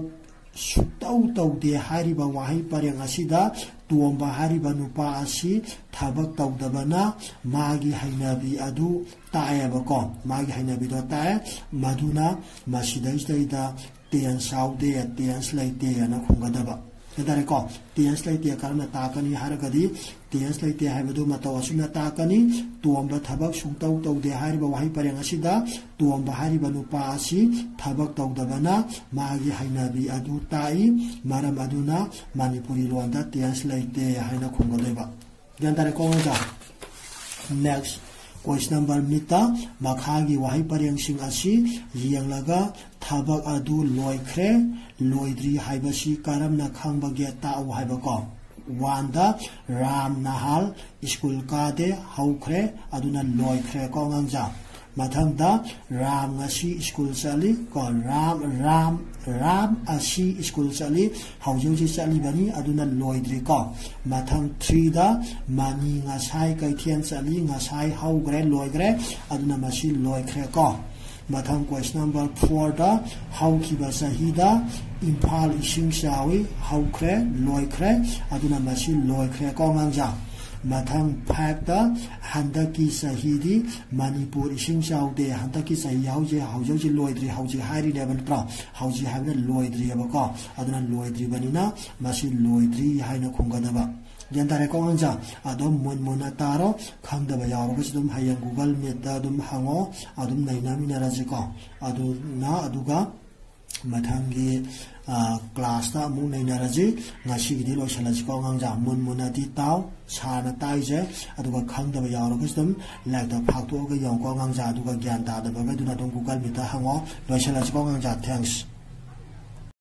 ꯁꯨꯛꯇꯧ ꯇꯧꯗꯦ ꯍꯥꯏꯔꯤꯕ ꯋꯥꯍꯩ ꯄꯔꯦꯡ ꯑꯁꯤꯗ ꯇꯣꯝꯕ ꯍꯥꯏꯔꯤꯕ ꯅꯨꯄꯥ ꯑꯁꯤ ꯊꯕꯛ ꯇꯧꯗꯕꯅ ꯃꯥꯒꯤ ꯍꯩꯅꯕꯤ ꯑꯗꯨ ꯇꯥꯛꯑꯦꯕꯀꯣ꯫ ꯃꯥꯒꯤ ꯍꯩꯅꯕꯤꯗꯣ ꯇꯥꯛꯑꯦ꯫ ꯃꯗꯨꯅ ꯃꯁꯤꯗꯩꯁꯤꯗꯩꯗ tense ꯌꯥꯎꯗꯦ, tense ꯂꯩꯇꯦꯅ ꯈꯨꯝꯒꯗꯕ꯫ ꯒ꯭ꯌꯥꯟ ꯇꯥꯔꯦꯀꯣ? Tense ꯂꯩꯇꯦ ꯀꯔꯝꯅ ꯇꯥꯛꯀꯅꯤ ꯍꯥꯏꯔꯒꯗꯤ, tense ꯂꯩꯇꯦ ꯍꯥꯏꯕꯗꯨ ꯃꯇꯧ ꯑꯁꯨꯝꯅ ꯇꯥꯛꯀꯅꯤ꯫ ꯇꯣꯝꯕ ꯊꯕꯛ ꯁꯨꯡꯇꯧ ꯇꯧꯗꯦ ꯍꯥꯏꯔꯤꯕ ꯋꯥꯍꯩ ꯄꯔꯦꯡ ꯑꯁꯤꯗ ꯇꯣꯝꯕ ꯍꯥꯏꯔꯤꯕ ꯅꯨꯄꯥ ꯑꯁꯤ ꯊꯕꯛ ꯇꯧꯗꯕꯅ ꯃꯥꯒꯤ ꯍꯩꯅꯕꯤ ꯑꯗꯨ ꯇꯥꯛꯏ꯫ ꯃꯔꯝ ꯑꯗꯨꯅ ꯃꯅꯤꯄꯨꯔꯤ ꯂꯣꯟꯗ tense ꯂꯩꯇꯦ ꯍꯥꯏꯅ ꯈꯨꯝꯒꯗꯣꯏꯕ꯫ ꯒ꯭ꯌꯥꯟ ꯇꯥꯔꯦꯀꯣ ꯑꯉꯥꯡꯁꯥ? Next, question number, ꯃꯤꯠꯇ ꯃꯈꯥꯒꯤ ꯋꯥꯍꯩ ꯄꯔꯦꯡꯁꯤꯡ ꯑꯁꯤ ꯌꯦꯡꯂꯒ ꯊꯕꯛ ꯑꯗꯨ ꯂꯣꯏꯈ꯭ꯔꯦ, ꯂꯣꯏꯗ꯭ꯔꯤ ꯍꯥꯏꯕꯁꯤ ꯀꯔꯝꯅ ꯈꯪꯕꯒꯦ ꯇꯥꯛꯎ ꯍꯥꯏꯕꯀꯣ꯫ One ꯗ, ꯔꯥꯝ ꯅꯍꯥꯜ ꯁ꯭ꯀꯨꯜ ꯀꯥꯗꯦ, ꯍꯧꯈ꯭ꯔꯦ, ꯑꯗꯨꯅ ꯂꯣꯏꯈ꯭ꯔꯦꯀꯣ ꯑꯉꯥꯡꯁꯥ꯫ ꯃꯊꯪꯗ, ꯔꯥꯝ ꯉꯁꯤ ꯁ꯭ꯀꯨꯜ ꯆꯠꯂꯤ ꯀꯣ꯫ ꯔꯥꯝ, ꯔꯥꯝ, ꯔꯥꯝ ꯑꯁꯤ ꯁ꯭ꯀꯨꯜ ꯆꯠꯂꯤ, ꯍꯧꯖꯤꯛ ꯍꯧꯖꯤꯛ ꯆꯠꯂꯤꯕꯅꯤ, ꯑꯗꯨꯅ ꯂꯣꯏꯗ꯭ꯔꯤꯀꯣ꯫ ꯃꯊꯪ three ꯗ, ꯃꯅꯤ ꯉꯁꯥꯏ ꯀꯩꯊꯦꯜ ꯆꯠꯂꯤ, ꯉꯁꯥꯏ ꯍꯧꯈ꯭ꯔꯦ, ꯂꯣꯏꯈ꯭ꯔꯦ, ꯑꯗꯨꯅ ꯃꯁꯤ ꯂꯣꯏꯈ꯭ꯔꯦꯀꯣ꯫ ꯃꯊꯪ question number four ꯗ, ꯍꯧꯈꯤꯕ ꯆꯍꯤꯗ ꯏꯝꯐꯥꯜ ꯏꯁꯤꯡ ꯆꯥꯎꯏ, ꯍꯧꯈ꯭ꯔꯦ, ꯂꯣꯏꯈ꯭ꯔꯦ, ꯑꯗꯨꯅ ꯃꯁꯤ ꯂꯣꯏꯈ꯭ꯔꯦꯀꯣ ꯑꯉꯥꯡꯁꯥ꯫ ꯃꯊꯪ five ꯇ, ꯍꯟꯗꯛꯀꯤ ꯆꯍꯤꯗꯤ ꯃꯅꯤꯄꯨꯔ ꯏꯁꯤꯡ ꯆꯥꯎꯗꯦ꯫ ꯍꯟꯗꯛꯀꯤ ꯆꯍꯤ ꯍꯧꯖꯤꯛ, ꯍꯧꯖꯤꯛ ꯍꯧꯖꯤꯛ ꯂꯣꯏꯗ꯭ꯔꯤ, ꯍꯧꯖꯤꯛ ꯍꯥꯏꯔꯤꯅꯦꯕ, ꯅꯠꯇ꯭ꯔꯣ? ꯍꯧꯖꯤꯛ ꯍꯥꯏꯕꯅ ꯂꯣꯏꯗ꯭ꯔꯤꯑꯕꯀꯣ꯫ ꯑꯗꯨꯅ ꯂꯣꯏꯗ꯭ꯔꯤꯕꯅꯤꯅ ꯃꯁꯤ ꯂꯣꯏꯗ꯭ꯔꯤ ꯍꯥꯏꯅ ꯈꯨꯝꯒꯗꯕ꯫ ꯒ꯭ꯌꯥꯟ ꯇꯥꯔꯦꯀꯣ ꯑꯉꯥꯡꯁꯥ? ꯑꯗꯨꯝ ꯃꯨꯟ ꯃꯨꯟꯅ ꯇꯥꯔꯣ꯫ ꯈꯪꯗꯕ ꯌꯥꯎꯔꯒꯁꯨ ꯑꯗꯨꯝ ꯍꯌꯦꯡ Google Meet ꯇ ꯑꯗꯨꯝ ꯍꯪꯉꯣ, ꯑꯗꯨꯝ ꯅꯩꯅꯃꯤꯟꯅꯔꯁꯤꯀꯣ꯫ ꯑꯗꯨꯅ, ꯑꯗꯨꯒ ꯃꯊꯪꯒꯤ, ꯑ, class ꯇ ꯑꯃꯨꯛ ꯅꯩꯅꯔꯁꯤ꯫ ꯉꯁꯤꯒꯤꯗꯤ ꯂꯣꯏꯁꯤꯜꯂꯁꯤꯀꯣ ꯑꯉꯥꯡꯁꯥ꯫ ꯃꯨꯟ ꯃꯨꯟꯅꯗꯤ ꯇꯥꯎ, ꯁꯥꯔꯅ ꯇꯥꯛꯏꯁꯦ꯫ ꯑꯗꯨꯒ ꯈꯪꯗꯕ ꯌꯥꯎꯔꯒꯁꯨ ꯑꯗꯨꯝ ꯂꯥꯏꯔꯤꯛꯇ ꯐꯥꯛꯇꯣꯛꯑꯒ ꯌꯦꯡꯉꯨꯀꯣ ꯑꯉꯥꯡꯁꯥ꯫ ꯑꯗꯨꯒ ꯒ꯭ꯌꯥꯟ ꯇꯥꯗꯕꯒꯩꯗꯨꯅ ꯑꯗꯨꯝ Google Meet ꯇ ꯍꯪꯉꯣ꯫ ꯂꯣꯏꯁꯤꯜꯂꯁꯤꯀꯣ ꯑꯉꯥꯡꯁꯥ꯫ Thanks꯫